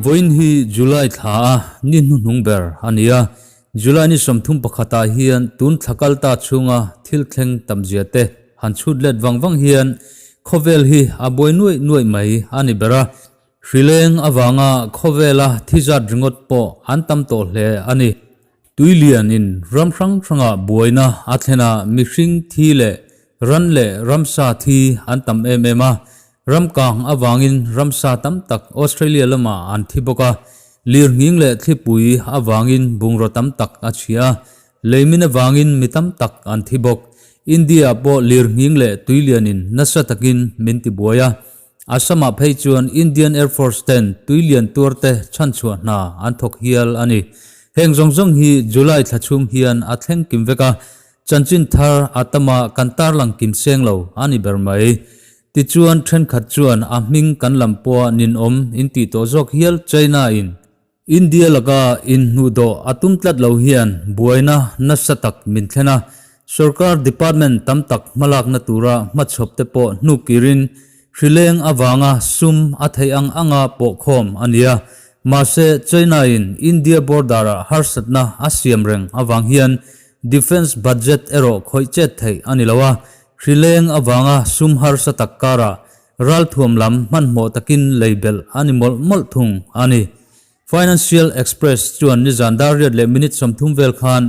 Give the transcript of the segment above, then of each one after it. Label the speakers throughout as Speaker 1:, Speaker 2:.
Speaker 1: Vawiin hi July thla a ni hnuhnung ber a ni a, July ni 31 ah hian tun thla kal ta chhunga thil thleng tam zia te han chhut let vang vang hian khawvel hi a buai nuaih nuaih mai a ni ber a. Hrileng avanga khawvela thi zat ringawt pawh an tam tawh hle a ni. Tui lianin ram hrang hranga buaina a thlen a, mihring thi leh ran leh ramsa thi an tam em em a. Ram kang avangin ramsa tam tak Australia lamah an thi bawk a, lirnghing leh thlipui avangin bungraw tam tak a chhia a, leimin avangin mi tam tak an thi bawk. India ah pawh lirnghing leh tui lianin nasa takin min tibuai a, Assam-ah phei chuan Indian Air Force ten tui lian tuar te chhanchhuah hna an thawk hial a ni. Heng zawng zawng hi July thla chhung hian a thleng kim vek a, chanchin thar a tama kan tarlang kim seng lo a ni ber mai. Tichuan thenkhat chuan a hming kan lam pawha ninawm in tih tawh zawk hial China-in India laka inhnuhdawh a tum tlat lo hian buaina nasa tak min thlen a, sorkar department tam tak hmalakna tura hmachhawp te pawh hnukkirin hrileng avanga sum a theih ang anga pawhkhawm a ni a. Mahse, China-in India border-ah harsatna a siam reng avang hian defence budget erawh khawih chet theih a ni lo a, hrileng avanga sum harsa tak karah Ralthuam lam hmanhmawh takin lei belh a ni mawlh mawlh thung a ni. Financial Express chuan nizan dar riat leh minute 30 vel khan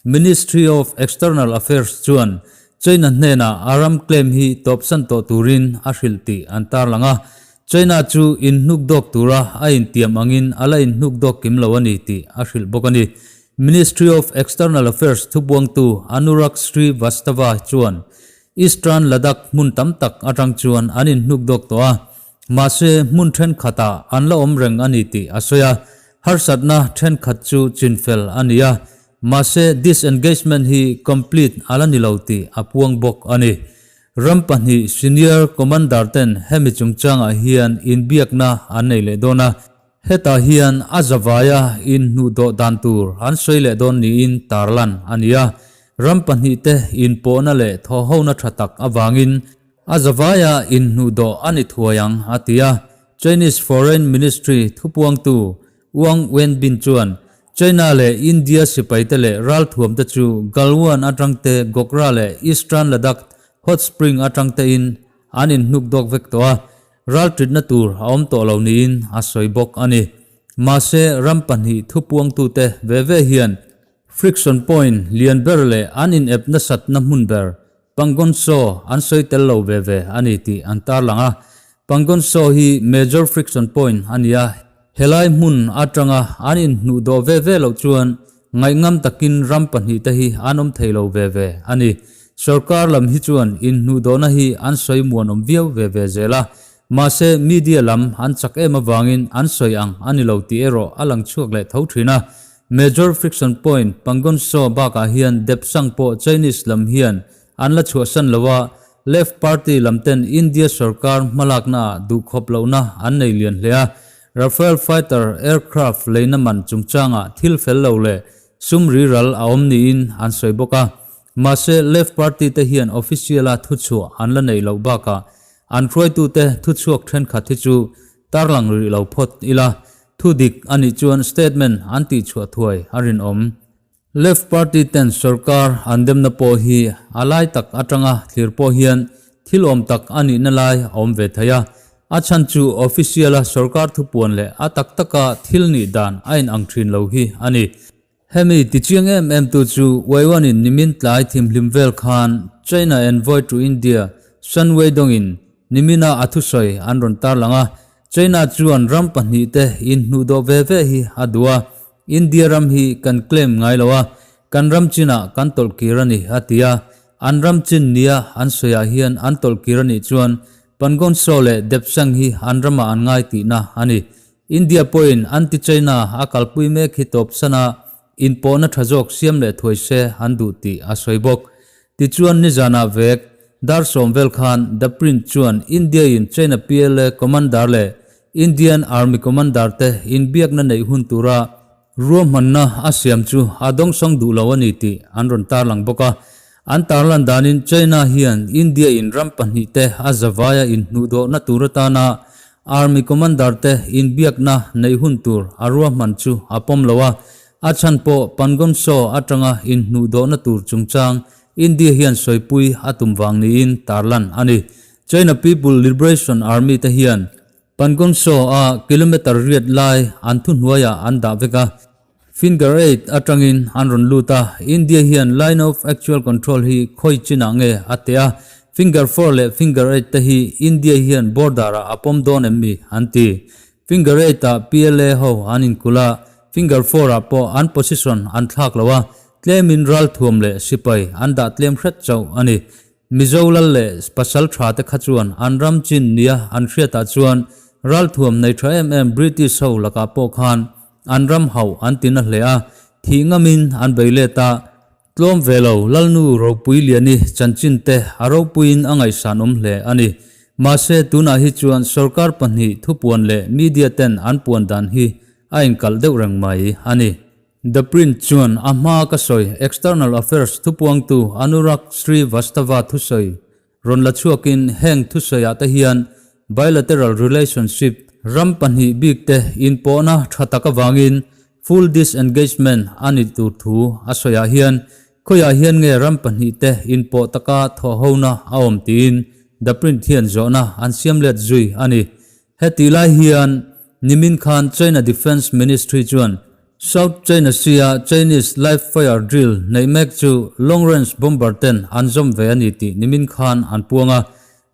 Speaker 1: Ministry of External Affairs chuan China hnenah a ram claim hi tawpsan tawh turin a hrilh tih an tarlang a. China chu inhnukdawk tura a intiam angin a la inhnukdawk kim lo a ni tih a hrilh bawk a ni. Ministry of External Affairs thubuangtu Anurag Srivastava chuan Eastern Ladakh hmun tam tak atang chuan an inhnuk dawk tawh a, mahse hmun thenkhatah an la awm reng a ni tih a sawi a, harsatna thenkhat chu chinfel a ni a, mahse disengagement hi complete a la ni lo tih a puang bawk a ni. Ram pahnih senior commander ten hemi chungchangah hian inbiakna an nei leh dawn a, hetah hian a zavaia inhnuhdawh dan tur an sawi leh dawn niin tarlan a ni a. Ram pahnihte inpawhna leh thawhhona tha tak avangin a zavaia inhnuhdawh a ni thuai ang, a ti a. Chinese Foreign Ministry thupuangtu Wang Wenbin chuan China leh India sipaite leh ralthuamte chu Galwan atangte Gogra leh Eastern Ladakh Hot Spring atangtein an inhnukdawk vek tawh a, raltritna tur a awm tawh lo niin a sawi bawk a ni. Mahse, ram pahnih thupuangtute ve ve hian Friction point lian ber leh an inep nasatna hmun ber Pangonso an sawi tel lo ve ve a ni tih an tarlang a. Pangonso hi major friction point a ni a, helai hmun atanga an inhnuh dawh ve ve loh chuan ngaihngam takin ram pahnihte hi an awm thei lo ve ve a ni. Sorkar lam hi chuan inhnuh dawhna hi an sawi muanawm viau ve ve zel a, mahse media lam an chak em avangin an sawi ang a ni lo tih erawh a lang chhuak leh tho thin a. Major friction point Pangonso bakah hian Depsang pawh Chinese lam hian an la chhuahsan lo a, Left party lam ten India sorkar hmalaknaah duhkhawp lohna an nei lian hle a, Rafale fighter aircraft leina man chungchangah thil fel lo leh sum riral a awm niin an sawi bawk a. Mahse Left party te hian official a thuchhuah an la neih loh bakah an hruaitute thuchhuak thenkhat hi chu Tarlang rih lo phawt ila, thu dik a nih chuan statement an tih chhuah thuai a rinawm. Left party ten sorkar an demna pawh hi a lai tak atanga thlir pawh hian thil awm tak a nihna lai a awm ve thei a. A chhan chu official-a sorkar thupuan leh a tak taka thil nih dan a inang thin lo hi a ni. Hemi tichiang em em tu chu Waiwan-in nimin tlai thimhlim vel khan China envoy to India Sun Weidong-in nimina a thusawi an rawn tarlang a, China chuan ram pahnihte inhnuhdawh ve ve hi a duh a, India ram hi kan claim ngai lo a, kan ram chinah kan tawlh kir a ni a ti a, an ram chin nia an sawiah hian an tawlh kir a nih chuan Pangonso leh Depsang hi an ramah an ngai tihna a ni. India pawhin anti-China a kalpui mek hi tawpsan a, inpawhna tha zawk siam leh thuai se an duh tih a sawi bawk. Tichuan nizanah vek, dar 10 vel khan The Print chuan India-in China PLA Commander leh Indian Army Commander te inbiakna neih hun tura ruahmanna a siam chu a dawngsawng duh lo a ni tih an rawn tarlang bawk a. An tarlan danin China hian India in ram pahnihte a zavaia inhnuhdawhna tur atana Army Commander te inbiakna neih hun tur a ruahman chu a pawm lo a, a chhan pawh Pangong Tso atanga inhnuhdawhna tur chungchang India hian sawipui a tum vang niin tarlan a ni. China People Liberation Army te hian Pangong Tso a kilometre riat lai an thuhnuaiah an dah vek a, Finger eight atangin an rawn lut a, India hian line of actual control hi khawi chinah nge a teh a, finger four leh finger eight te hi India hian border ah a pawm dawn em mi an ti. Finger eight ah PLA ho an inkulh a, finger four ah pawh an position an thlak lo a, tlemin ralthuam leh sipai an dah tlem hret chauh a ni. Mizo lal leh pasal tha te kha chuan an ram chin nia an hriatah chuan ralthuam nei tha em em British ho lakah pawh khan an ram hauh an ti na hle a, thih ngamin an bei let a. Tlawm ve lo Lalnu Ropui Liani chanchin te a ropuiin a ngaihsan awm hle a ni. Mahse tunah hi chuan sorkar pahnih thupuan leh media ten an puan dan hi a inkalh deuh reng mai a ni. The Print chuan a hmaa ka sawi External Affairs thupuangtu Anurag Srivastava thusawi rawn la chhuakin heng thusawiah te hian bilateral relationship, ram pahnih bik te inpawhna tha tak avangin full disengagement a ni tur thu a sawiah hian khawiah hian nge ram pahnih te inpawh taka thawhhona a awm tiin The Print hian zawhna an siam let zui a ni. Hetih lai hian nimin khan China Defence Ministry chuan South China Sea-a Chinese live fire drill neih mek chu long range bomber ten an zawm ve a ni tih nimin khan an puang a.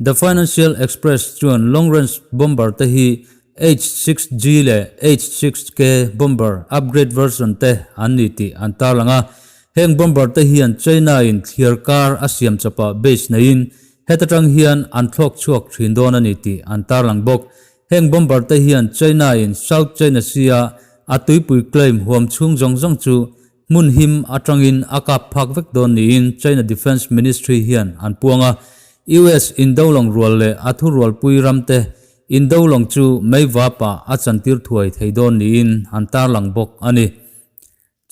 Speaker 1: The Financial Express chuan long range bomber te hi H-6G leh H-6K bomber upgrade version te an ni tih an tarlang a. Heng bomber te hian China-in thliar kar a siam chawpah base neiin Heta tang hian an thlawk chhuak thin dawn a ni tih an tarlang bawk. Heng bomber te hian China in South China Sea a a tuipui claim huam chhung zawng zawng chu hmun him atangin a kap phak vek dawn niin China Defence Ministry hian an puang a. US indolawng rual leh a thurualpui ram te indolawng chu mei vapah a chantir thuai thei dawn niin an tarlang bawk a ni.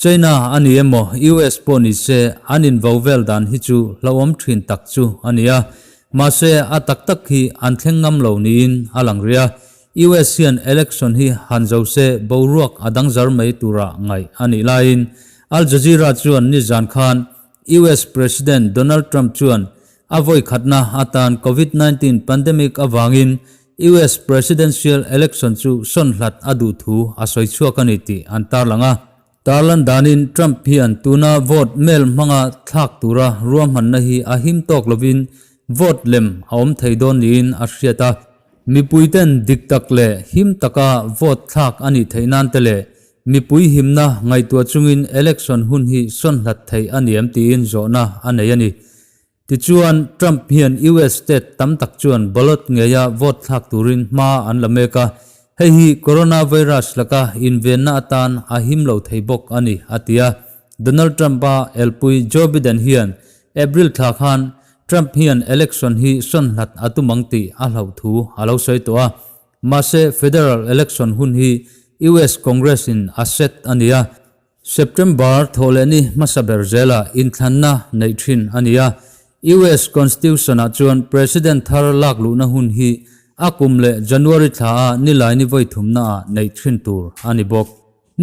Speaker 1: China a ni emaw US pawh ni se an invo vel dan hi chu hlauhawm thin tak chu a ni a, mahse a tak tak hi an thleng ngam lo niin a lang rih a, US hian election hi han zo se boruak a dang zar mai tura ngaih a nih laiin Al Jazeera chuan nizan khan US President Donald Trump chuan a vawi khatna atan Covid 19 pandemic avangin US Presidential Election chu sawn hlat a duh thu a sawi chhuak a ni tih an tarlang a. Tarlan danin Trump hian tuna vote mail hmanga thlak tura ruahmanna hi a him tawk lovin vote lem a awm thei dawn niin a hriat a. Mipuiten dik tak leh him taka vote thlak a nih theih nan te leh mipui himna ngaihtuah chungin election hun hi sawn hlat theih a ni em tiin zawhna a nei a ni. Tichuan, Trump hian US state tam tak chuan ballot ngeia vote thlak turin hma an la mek a, hei hi coronavirus laka invenna atan a him lo thei bawk a ni, a ti a. Donald Trump-a elpui Joe Biden hian April thla khan Trump hian election hi sawn hlat a tum ang tih a hlauh thu a lo sawi tawh a. Mahse, federal election hun hi US Congress-in a set a ni a. September thawhlehni hmasa ber zela inthlanna neih thin a ni a, US Constitution-ah chuan President thar lak luhna hun hi a kum leh January thla a nilaini vawi thumnaah neih thin tur a ni bawk.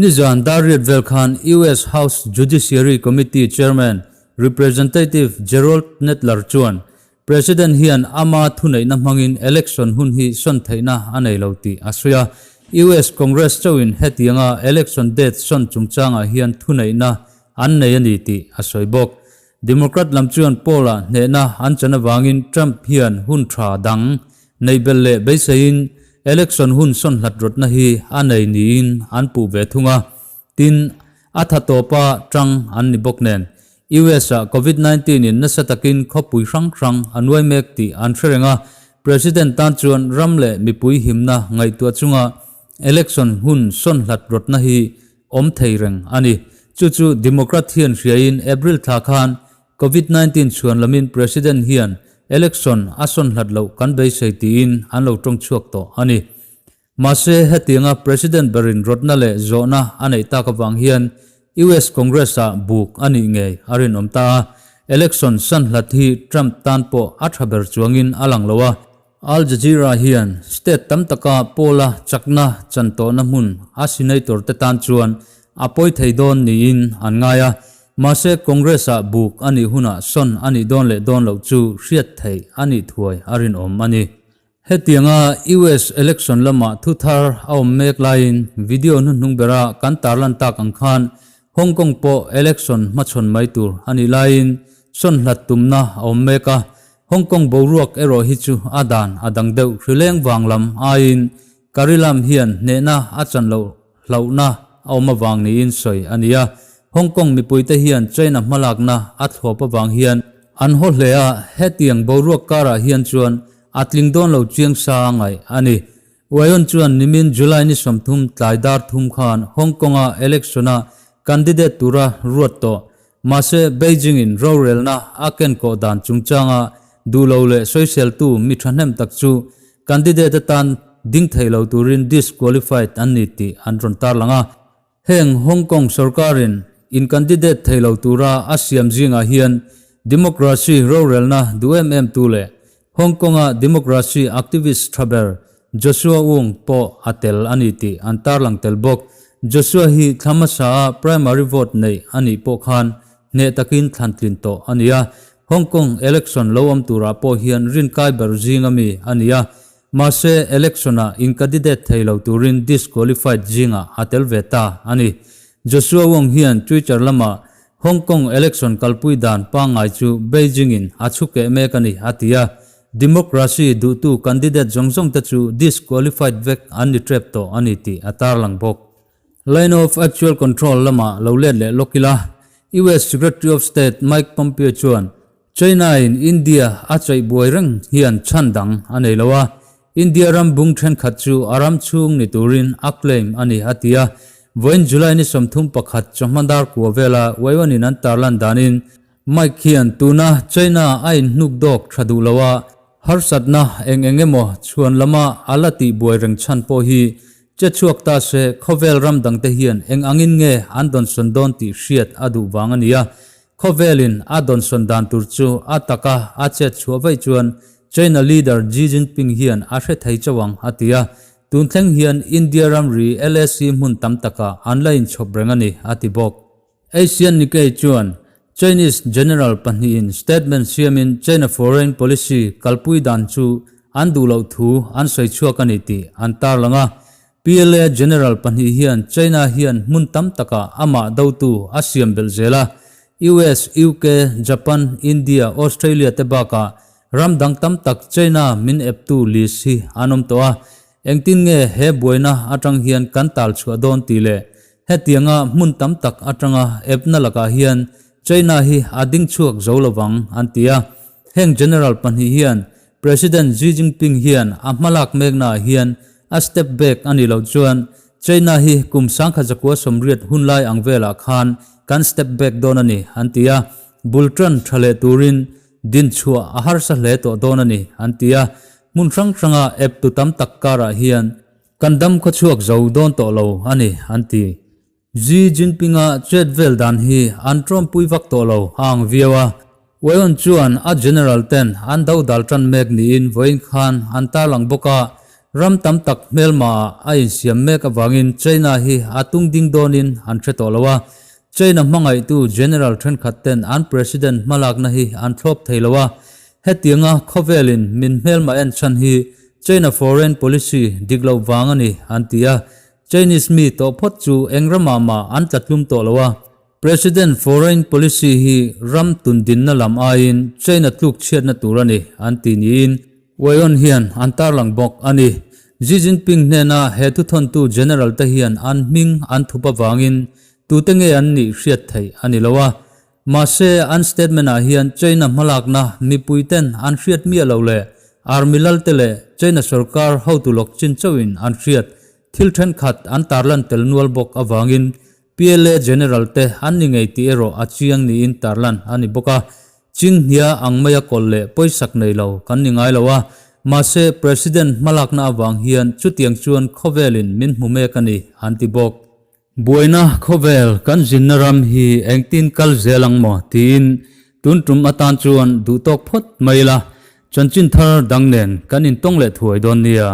Speaker 1: Nizan dar riat vel khan US House Judiciary Committee Chairman Representative Jerrold Nadler chuan President hian ama thuneihna hmangin election hun hi sawn theihna a nei lo tih a sawi a. US Congress chauhin hetianga election date sawn chungchangah hian thuneihna an nei a ni tih a sawi bawk. Democrat lam chuan poll-ah hnehna an chan avangin Trump hian hun tha dang neih belh leh beiseiin election hun sawn hlat rawtna hi a nei niin an puh ve thung a. Tin, a tha tawpa tang an ni bawk nen. US-ah Covid 19 in nasa takin khawpui hrang hrang a nuai mek tih an hre reng a, President tan chuan ram leh mipui himna ngaihtuah chunga election hun sawn hlat rawtna hi awm thei reng a ni. Chu chu Democrat hian hriain April thla khan Covid 19 chhuan lamin President hian election a sawn hlat loh kan beisei tiin an lo tawng chhuak tawh a ni. Mahse, hetianga President berin rawtna leh zawhna a neih tak avang hian US Congress-ah buk a nih ngei a rinawm ta a. Election san hlat hi Trump tan pawh a tha ber chuangin a lang lo a. Al Jazeera hian state tam taka poll-a chakna chan tawhna hmun a senator te tan chuan a pawi thei dawn niin an ngai a. Mahse Congress-ah buk a nih hunah sawn a nih dawn leh dawn loh chu hriat theih a nih thuai a rinawm a ni. Hetianga US election lama thu thar a awm mek laiin video hnuhnung bera kan tarlan tak ang khan Hong Kong pawh election hmachhawn mai tur a nih laiin sawn hlat tumna a awm mek a, Hong Kong boruak erawh hi chu a dan a dang deuh hrileng vang lam aiin Carrie Lam hian hnehna a chan loh hlauhna a awm avang niin sawi a ni a. Hong Kong mipuite hian China hmalakna a thlawp avang hian an haw hle a, hetiang boruak karah hian chuan a tling dawn lo chiang sa ngaih a ni. Wyon chuan nimin July ni 30 tlai dar thum khan Hong Kong-a election-a candidate tura ruat tawh. Mahse, Beijing-in rorelna a kenkawh dan chungchanga duh lo leh sawiseltu mi thahnem tak chu candidate atan ding thei lo turin disqualified an ni tih an rawn tarlang a. Heng Hong Kong sorkarin in candidate thei lo tura a siam zingah hian democracy rorelna duh em em tu leh Hong Kong-a democracy activist tha ber Joshua Wong pawh a tel a ni tih an tarlang tel bawk. Joshua hi thla hmasa a primary vote neih a nih pawh khan hneh takin thlan tlin tawh a ni a. Hong Kong election lo awm turah pawh hian rinkai ber zing ami a ni a. Mahse election-ah in candidate thei lo turin disqualified zingah a tel ve ta a ni. Joshua Wong hian Twitter lamah Hong Kong election kalpui dan pangngai chu Beijing-in a chhu keh mek a ni, a ti a. Democracy duhtu candidate zawng zawng te chu disqualified vek an ni tep tawh a ni tih a tarlang bawk. Line of Actual Control lamah lo let leh lawk ila, US Secretary of State Mike Pompeo chuan China-in India a chaih buai reng hian chhan dang a nei lo a, India ram bung thenkhat chu a ram chhung ni turin a claim a ni, a ti a. Vawiin July ni 31 chawhma dar kua vela Waiwan-in an tarlan danin Mike hian tuna China a inhnuk dawk tha duh lo a, harsatna eng eng emaw chhuan lama a la tih buai reng chhan pawh hi che chhuak ta se khawvel ram dangte hian eng angin nge an dawnsawn dawn tih hriat a duh vang a ni a. Khawvelin a dawnsawn dan tur chu a taka a chet chhuah vaih chuan China leader Xi Jinping hian a hre thei chauh ang, a ti a. Tun thleng hian India ramri LAC hmun tam takah an la inchhawp reng a ni, a ti bawk. Asian Nikkei chuan Chinese general pahnihin statement siamin China foreign policy kalpui dan chu an duh loh thu an sawi chhuak a ni tih an tarlang a. PLA General pahnih hian China hian hmun tam takah amah dotu a siam belh zel a, US, UK, Japan, India, Australia te bakah ram dang tam tak China min eptu list hi an awm tawh a, engtin nge he buaina atang hian kan tal chhuah dawn tih leh hetianga hmun tam tak atanga epna lakah hian China hi a ding chhuak zo lovang an ti a, heng General pahnih hian President Xi Jinping hian a hmalak meknaah hian a step back a nih loh chuan China hi kum 1980 hunlai ang velah khan kan step back dawn a ni an ti a, bul tan tha leh turin din chhuah a harsa hle tawh dawn a ni an ti a, hmun hrang hranga ep tu tam tak karah hian kan dam khawchhuak zo dawn tawh lo a ni an ti. Xi Jinping-a chet vel dan hi an tawmpui vak tawh lo a ang viau a, Wyon chuan a general ten an do dal tan mek niin vawiin khan an tarlang bawk a, ram tam tak hmelma ah a insiam mek avangin China hi a tung ding dawnin an hre tawh lo a, China hmangaihtu general thenkhat ten an president hmalakna hi an thlawp thei lo a, hetianga khawvelin min hmelma en chhan hi China foreign policy dik loh vang a ni an ti a, Chinese mi tawh phawt chu eng ramah mah an tla tlum tawh lo a, President foreign policy hi ram tundinna lam aiin China tluk chhiatna tur a ni an ti niin Wyon hian an tarlang bawk a ni. Xi Jinping hnena he thuthawntu general te hian an hming an thup avangin tute nge an nih hriat theih a ni lo a, Mahse, an statement-ah hian China hmalakna mipuiten an hriat miah lo leh army lalte leh China sorkar hotu lawk chin chauhin an hriat thil thenkhat an tarlan tel nual bawk avangin PLA General te an ni ngei tih erawh a chiang niin tarlan a ni bawk a. Chinghnia ang maia kawlh leh pawisak nei lo kan ni ngai lo a, mahse President hmalakna avang hian chutiang chuan khawvelin min hmu mek a ni, an ti bawk. Buaina khawvel kan zinna ram hi engtin kal zel ang maw tiin Tun tum atan chuan duhtawk phawt mai ila, chanchin thar dang nen kan intawng leh thuai dawn nia.